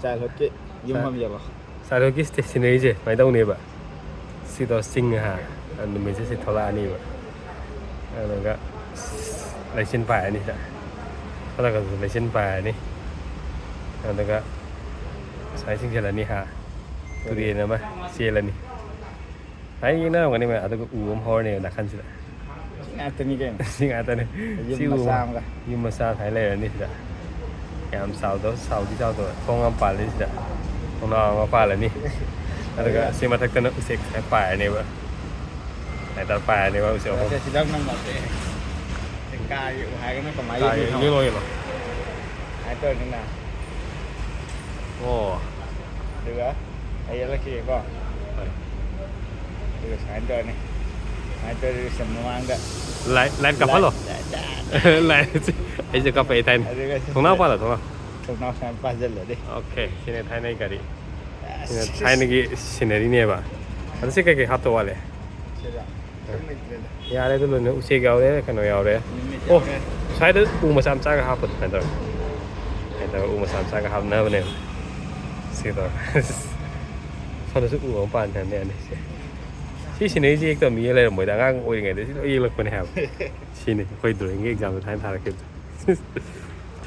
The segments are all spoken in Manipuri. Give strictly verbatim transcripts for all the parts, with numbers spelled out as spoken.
ꯆꯥꯏꯜꯍꯨꯗꯀꯤ ꯌꯨꯝ ꯑꯃ ꯌꯦꯡꯉꯣ꯫ ꯆꯥꯏꯜꯍꯨꯗꯀꯤ ꯁꯤꯅꯔꯤꯁꯦ ꯁꯨꯃꯥꯏꯅ ꯇꯧꯅꯦꯕ꯫ ꯁꯤꯗꯣ ꯆꯤꯡ ꯍꯥ, ꯅꯨꯃꯤꯠꯁꯦ ꯁꯤ ꯊꯣꯛꯂꯛꯑꯅꯤꯕ꯫ ꯑꯗꯨꯒ ꯂꯩꯆꯤꯟ ꯄꯥꯏꯔꯅꯤ ꯁꯤꯗ꯫ ꯊꯣꯛꯂꯛꯄꯗꯁꯨ ꯂꯩꯆꯤꯟ ꯄꯥꯏꯔꯅꯤ꯫ ꯑꯗꯨꯒ ꯁꯨꯃꯥꯏꯅ ꯆꯤꯡꯁꯤꯜꯂꯅꯤ ꯍꯥ꯫ ꯇꯨꯔꯦꯟ ꯑꯃ ꯆꯦꯜꯂꯅꯤ꯫ ꯍꯥꯏ ꯌꯦꯡꯅꯔꯝꯒꯅꯤ ꯃꯌꯥꯝ꯫ ꯑꯗꯨꯒ ꯎ ꯑꯃ ꯍꯧꯔꯅꯦꯕ ꯅꯥꯀꯟꯁꯤꯗ꯫ ꯁꯤ ꯉꯥꯛꯇꯅꯤ ꯀꯩꯅꯣ꯫ ꯁꯤ ꯉꯥꯛꯇꯅꯤ꯫ ꯌꯨꯝ ꯁꯤ ꯎ ꯃꯆꯥ ꯑꯃꯒ꯫ ꯌꯨꯝ ꯃꯆꯥ ꯁꯨꯃꯥꯏꯅ ꯂꯩꯔꯅꯤ ꯁꯤꯗ꯫ ꯌꯥꯝ ꯆꯥꯎꯗꯕ, ꯆꯥꯎꯗꯤ ꯆꯥꯎꯗꯕ꯫ ꯊꯣꯡ ꯑꯃ ꯄꯥꯜꯂꯅꯤ ꯁꯤꯗ꯫ ꯊꯣꯡꯅꯥꯎ ꯑꯃ ꯄꯥꯜꯂꯅꯤ꯫ ꯑꯗꯨꯒ ꯁꯤ ꯃꯊꯛꯇꯅ ꯎꯆꯦꯛ ꯁꯨꯃꯥꯏꯅ ꯄꯥꯏꯔꯅꯦꯕ꯫ ꯁꯨꯃꯥꯏꯅ ꯇꯧꯔ ꯄꯥꯏꯔꯅꯦꯕ ꯎꯆꯦꯛ ꯑꯍꯨꯝ꯫ ꯁꯤꯗ ꯅꯪ ꯂꯥꯛꯑꯦ꯫ ꯀꯥꯒꯤ ꯎ ꯍꯥꯏꯔꯒꯅ ꯀꯃꯥꯏꯅ ꯀꯥꯒꯤ ꯌꯦꯡꯗꯣꯏꯅꯣ? ꯌꯦꯡꯉꯣ, ꯌꯦꯡꯉꯣ꯫ ꯁꯨꯃꯥꯏꯅ ꯇꯧꯔꯅꯤꯅ꯫ ꯑꯣ꯫ ꯑꯗꯨꯒ ꯑꯩ ꯌꯦꯜꯂꯛꯈꯤꯒꯦꯀꯣ꯫ ꯍꯣꯏ꯫ ꯑꯗꯨꯒ ꯁꯨꯃꯥꯏꯅ ꯇꯧꯔꯅꯤ꯫ ꯁꯨꯃꯥꯏꯅ ꯇꯧꯔꯗꯤ ꯁꯤ ꯃꯃꯥꯡꯗ ꯂꯥꯏꯠ, ꯂꯥꯏꯠ ꯀꯥꯞꯍꯜꯂꯣ꯫ Light, light. ꯂꯥꯏꯠ꯫ ꯑꯩꯁꯨ ꯀꯥꯞꯄꯛꯑꯦ ꯊꯥꯏꯅ꯫ ꯑꯗꯨꯒ ꯊꯣꯡꯅꯥꯎ ꯄꯥꯜꯂꯣ, ꯊꯣꯡꯅꯥꯎ꯫ ꯊꯣꯡꯅꯥꯎ ꯁꯨꯃꯥꯏꯅ ꯄꯥꯁꯤꯜꯂꯗꯤ꯫ ꯑꯣꯀꯦ, ꯁꯤꯅꯦ ꯊꯥꯏꯅꯒꯤ ꯒꯥꯔꯤ꯫ ꯁꯤꯅ ꯑꯁ꯫ ꯊꯥꯏꯅꯒꯤ ꯁꯤꯅꯔꯤꯅꯦꯕ꯫ ꯑꯗꯣ ꯁꯤ ꯀꯩꯀꯩ ꯍꯥꯞꯇꯧ ꯋꯥꯠꯂꯤ? ꯁꯤꯗ꯫ ꯁꯨꯝ ꯂꯩꯇ꯭ꯔꯦꯗ꯫ ꯌꯥꯔꯦ, ꯑꯗꯨ ꯂꯣꯏꯅ ꯎꯆꯦꯛ ꯌꯥꯎꯔꯦ, ꯀꯩꯅꯣ ꯌꯥꯎꯔꯦ꯫ ꯅꯨꯃꯤꯠ ꯑꯣ, ꯌꯥꯎꯔꯦ꯫ ꯁ꯭ꯋꯥꯏꯗ ꯎ ꯃꯆꯥ ꯃꯆꯥꯒ ꯍꯥꯞꯄꯗꯣ ꯁꯨꯃꯥꯏꯅ ꯇꯧꯔꯦ꯫ ꯁꯨꯃꯥꯏꯅ ꯇꯧꯔꯒ ꯎ ꯃꯆꯥ ꯃꯆꯥꯒ ꯍꯥꯞꯅꯕꯅꯦꯕ꯫ ꯁꯤ ꯇꯧꯔꯒ꯫ ꯁꯣꯝꯗꯁꯨ ꯎ ꯑꯃ ꯄꯥꯟꯊꯅꯤ ꯌꯥꯅꯤ ꯁꯦ꯫ ꯁꯤ ꯁꯤꯅꯔꯤꯁꯤ ꯌꯦꯛꯇꯕ ꯃꯤ ꯂꯩꯔꯝꯃꯣꯏꯗ, ꯑꯉꯥꯡ ꯑꯣꯏꯔꯤꯉꯩꯗ ꯁꯤ ꯂꯣꯏ ꯌꯦꯛꯂꯛꯄꯅꯦ ꯍꯥꯏꯕ꯫ ꯁꯤꯅꯤ ꯑꯩꯈꯣꯏ ꯗ꯭ꯔꯣꯌꯤꯡꯒꯤ ꯑꯦꯛꯖꯥꯝꯗ ꯊꯥꯏꯅ ꯊꯥꯔꯛꯈꯤꯕꯗꯣ꯫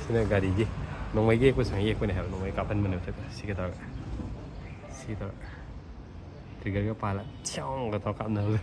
ꯁꯤꯅ ꯒꯥꯔꯤꯒꯤ ꯅꯣꯡꯃꯩꯒꯤ ꯌꯦꯛꯄ ꯁꯨꯃꯥꯏꯅ ꯌꯦꯛꯄꯅꯦ ꯍꯥꯏꯕ, ꯅꯣꯡꯃꯩ ꯀꯥꯞꯍꯟꯕꯅꯦ ꯃꯊꯛꯇ ꯁꯤꯒ ꯇꯧꯔꯒ꯫ ꯁꯤ ꯇꯧꯔꯒ꯫ ꯇ꯭ꯔꯤꯒꯔꯒ ꯄꯥꯜꯂ ꯊ꯭ꯌꯣꯡꯒ ꯇꯧꯔ ꯀꯥꯞꯅꯕꯗꯣ꯫